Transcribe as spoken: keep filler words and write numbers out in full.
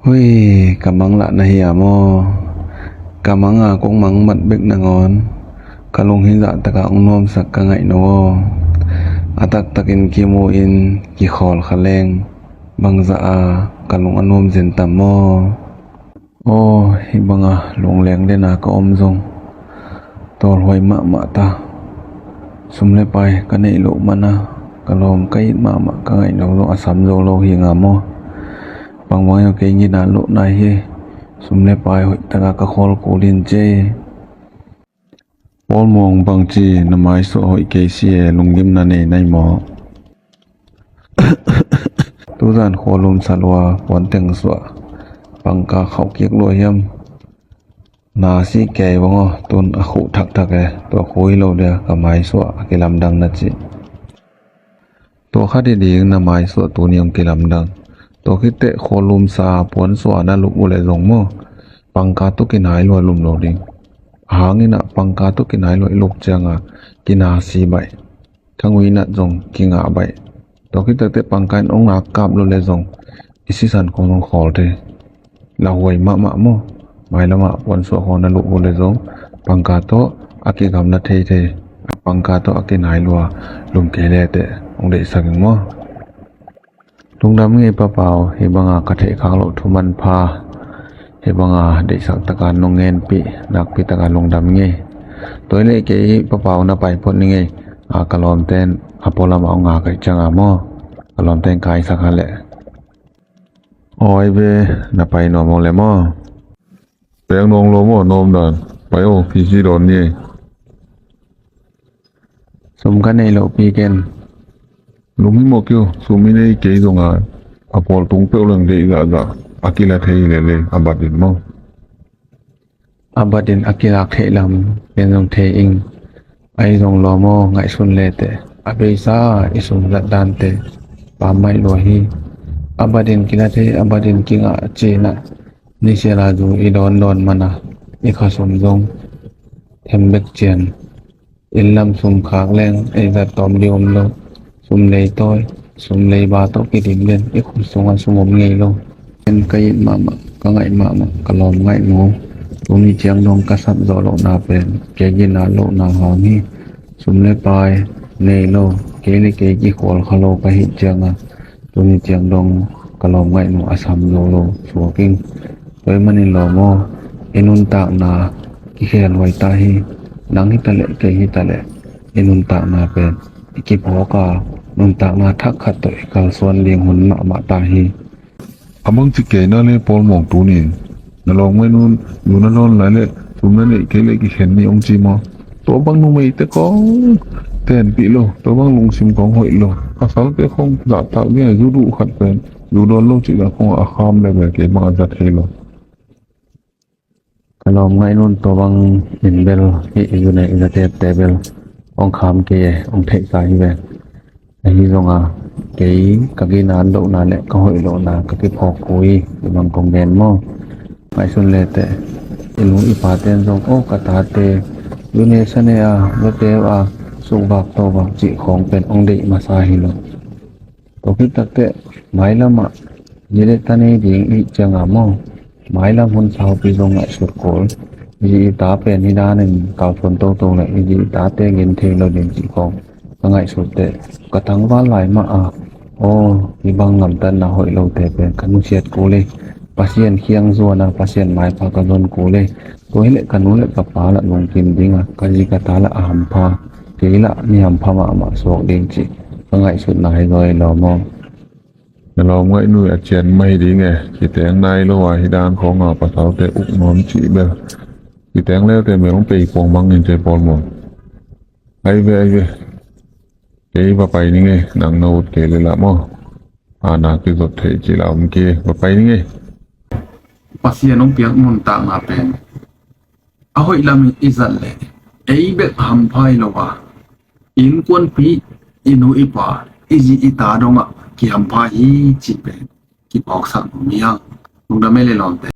Hui, ka mang lah na hi a maw? Ka mang a kong mang mat bek nangawn ka lung hi zahtak a hong nuamsak ka ngaih no aw. A taktakin kimu in kikhawl kha leng bangzah a ka lung a nuam zen tam maw? Aw, hih banga lungleng den a ka om zong tawlhuai mahmah ta. Sum le pai ka neih loh mana ka lawm ka it mahmah ka ngaih no zong a sam zo lo hi nga maw? Bangbang aw, kei nginat loh nai hi. Sum le pai hoih taka ka khawl kul in ci. Paul Muang, bangci na maisuah hoih kei si e, lunggimna nei nai maw? Tuzan khua lumsa lua, puanteng suah, pangka khauh kik lua hiam? Na si kei bang aw, tun a khuh thakthak e, tua khu hi lo dia ka maisuah a kilamdang na ci. Tua khat hi ding na maisuah tuni hong kilamdang. Tua khit teh khua lumsa puansuah na lup uh leh zong maw, pangka tawh kinai lua lum lo ding. A hang in ah pangka tawh kinai lua i lup ciang a kina si baih. Thangui nat zong kingah baih. Tua khit teh pangka in hong ngak kap lo leh zong i sisan khong zong khawl thei. Lauhuai mahmah maw? Mailam ah puansuah khong na lup uh leh zong pangka tawh a kigamla thei thei. Pangka tawh a kinai lua lum kei le teh hong deihsak ing maw? Lungdam ing ei Pa Pau, hih banga ka theih khak loh thu manpha, hih banga deihsak taka nong ngenpih nakpi taka lungdam ing ei. Tua hi leh kei Pa Pau na pai phot ning ei. A, ka lawmte'n a pualam ah hong ngak ahih ciang a maw, ka lawmte'n kaisak kha leh. Aw, ai ve, na pai nuam aw le maw? Pek nuam lo maw, nuam dan. Pai aw, P C dawn ni ei. Sum ka neih loh pi ken. Lum hi maw kei aw, sum i nei kei zong a, a pawl tung peuh leng deih zahzah a kila thei lele, a bat in maw? A bat in a kilak theih lam ken zong thei ing. Ahi zong lawm aw, ngaihsun le teh a beisa i sum zat dante pammaih lua hi. A bat in kila thei, a bat in kingah cih na. Nisiala zu i dawn dawn mana i khasum zong them bek cian. Inn lam sum khak leng ei zat tawm ding om lo. Sum lei tawi, sum lei ba tawh kidim den, i khut sungah sum om ngei lo. Ken ka it mahmah, ka ngaih mahmah ka lawm ngaih nu. Tuni ciang dong ka sap zawh lohna pen kei ginat lohna hang hi. Sum le pai nei lo, kei le kei kikhawl kha lo ka hih ciangah tuni ciang dong ka lawm ngaih nu a sam zo lo suak ing. Tua ahih manin lawm aw, i nuntakna kikhel huai ta hi. Nang hi ta leh, kei hi ta leh, i nuntakna pen i kiphawk a, nuntakna thak khat tawh i kalsuan ding hun mahmah ta hi. A bangci kei na le Paul Muang, tuni in na lawm ngaih nu, zu na dawn lai leh sum na neih kei leh kikhen ni hong ci maw? Tua bang numeite kong tenpih lo, tua bang lungsim kong hoih lo. Pasalte kong zahtak ding a, zu duh khat pen zu dawn lo cih zah kong a kham le bel kei bang a za thei lo. Ka lawm ngaih nu'n tua bang in bel hih i zu neih i za tepte bel hong kham kei e, hong theihsa hi ve. Ahi zongin kei ka ginat lohna le ka hoih lohna ka kiphawk kul hi, hih bang kong gen maw? Ngaihsun le teh, i nu i pate'n zong, aw ka tate, zu ne sa ne a, za tep a, sukvak tawvak cih khawng pen hong deih masa hi lo. Tua khit takteh mailam ah zi le ta nei ding i hih ciangin maw, mailam hun saupi zong ngaihsut kul. I zi i ta pen hih danin kalsuan toto le i zi i tate gin thei lo ding cih khawng ka ngaihsut teh ka tangval lai mah a, aw, hih bang gamtatna hoih lote pen ka nusiat kul hi. Pasian kiang zuan a, Pasian maipha ka zon kul hi. Tua hi leh ka nu le ka pa lah lungkim ding a, ka zi ka ta lah a hampha, kei lah mi hampha mahmah suak ding cih ka ngaihsutna hi zaw hi lo maw? Na lawm ngaih nu a cian mah hi ding e, kiteng nai lo a hih dan khawng a pasalte uk nuam cih bel. Kiteng leute mel hong pei puang bang in, ci Paul Muang. Ai ve, ai ve. Kei va pai ning e, nang na ut kei leh lah maw? A, na kizot theih cih lah om kei, va pai ning e. Pasian hong piak nuntakna pen a hoih lamin i zat leh ei bek hampha hi lo a, i innkuanpih, i nu i pa, i zi i ta dongah kihampha hi cih pen kiphawksak nuam hi hang. Lungdam ei le lawmte.